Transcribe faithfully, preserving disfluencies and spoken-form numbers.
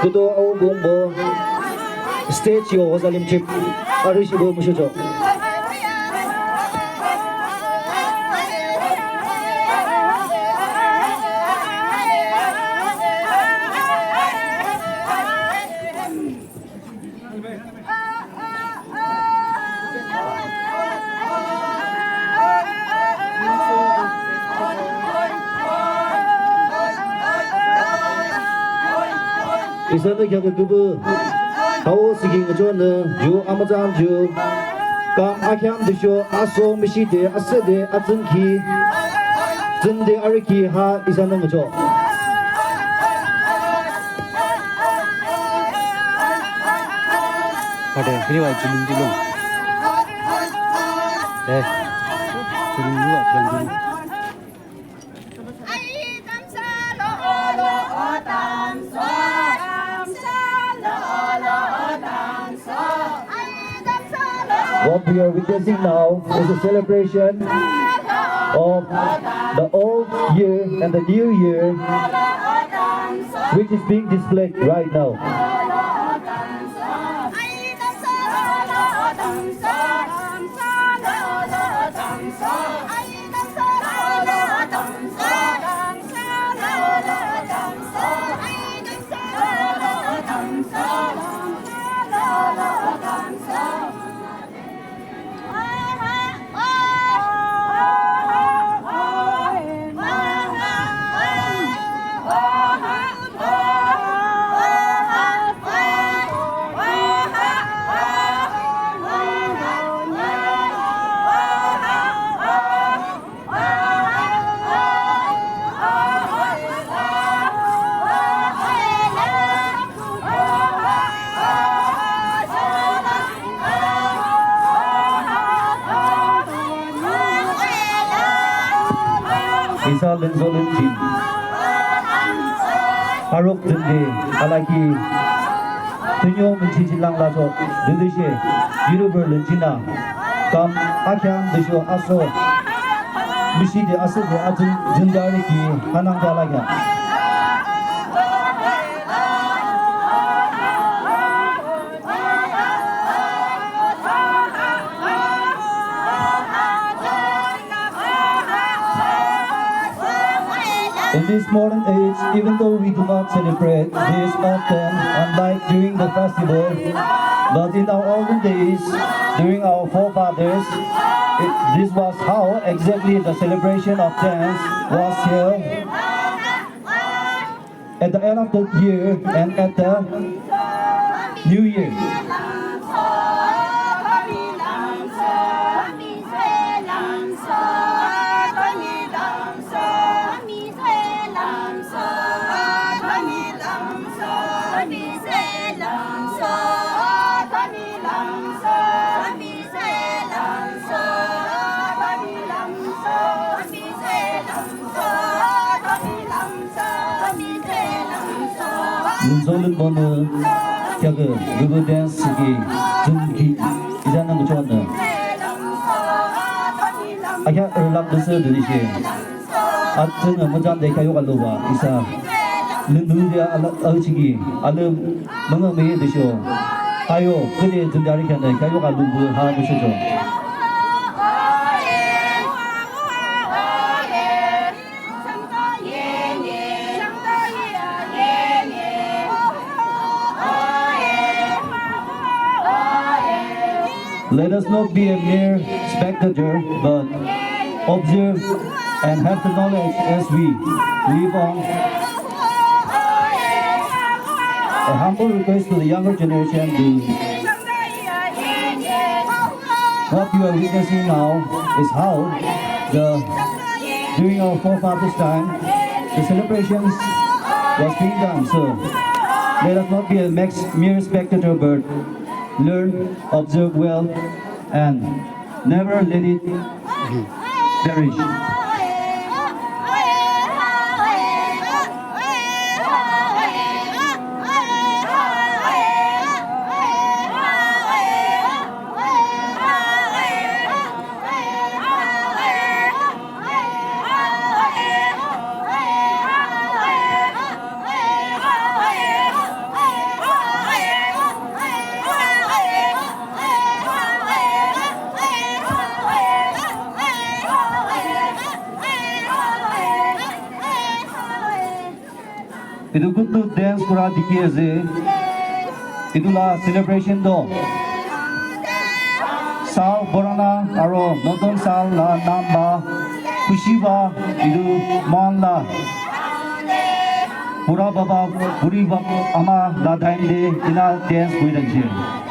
Kuto au bungbo stage yo wazalim chip. Aru shibo mushucho. Isa na kya kubu. Hao sigi ngachon na ju amazan ju. Kam akyam disho aso mishi de ase de atun ki. Tun de ariki ha isa na ngacho. Kade, hiri wa chulung chulung. Eh, chulung chulung, chulung chulung. What we are witnessing now is a celebration of the old year and the new year, which is being displayed right now. Isa lenzo lenjin. Arok dende alaki tunyo menchi jilang laso dudishe yurubur lenjina. Kam akyang disho aso. Misi de aso de ajin jindari ki hanang de alakya. In this modern age, even though we do not celebrate this often, unlike during the festival, but in our olden days, during our forefathers, it, this was how exactly the celebration of dance was held. At the end of the year and at the new year. Nunzolin bonu kya ke gugu dance ki jun ki ijana nguchon na. Akya erlak dese dudishe. Atun mujan de kayo kaluba isa. Nundu dia ala alchiki ala manga me disho. Ayo kede jun dari kya na kayo kalubu ha mushujo. Let us not be a mere spectator, but observe and have the knowledge as we live on. A humble request to the younger generation to What you are witnessing now is how the during our forefathers' time the celebrations was being done. So let us not be a mere spectator, but learn, observe well, and never let it perish. Etu kuntu dance kura dikhi ase. Etu la celebration toh sal purana aro notun sal la naam pa khushi pa etu mohan la bura baba, buri baba, ama la time te ena dance kuri thakishe.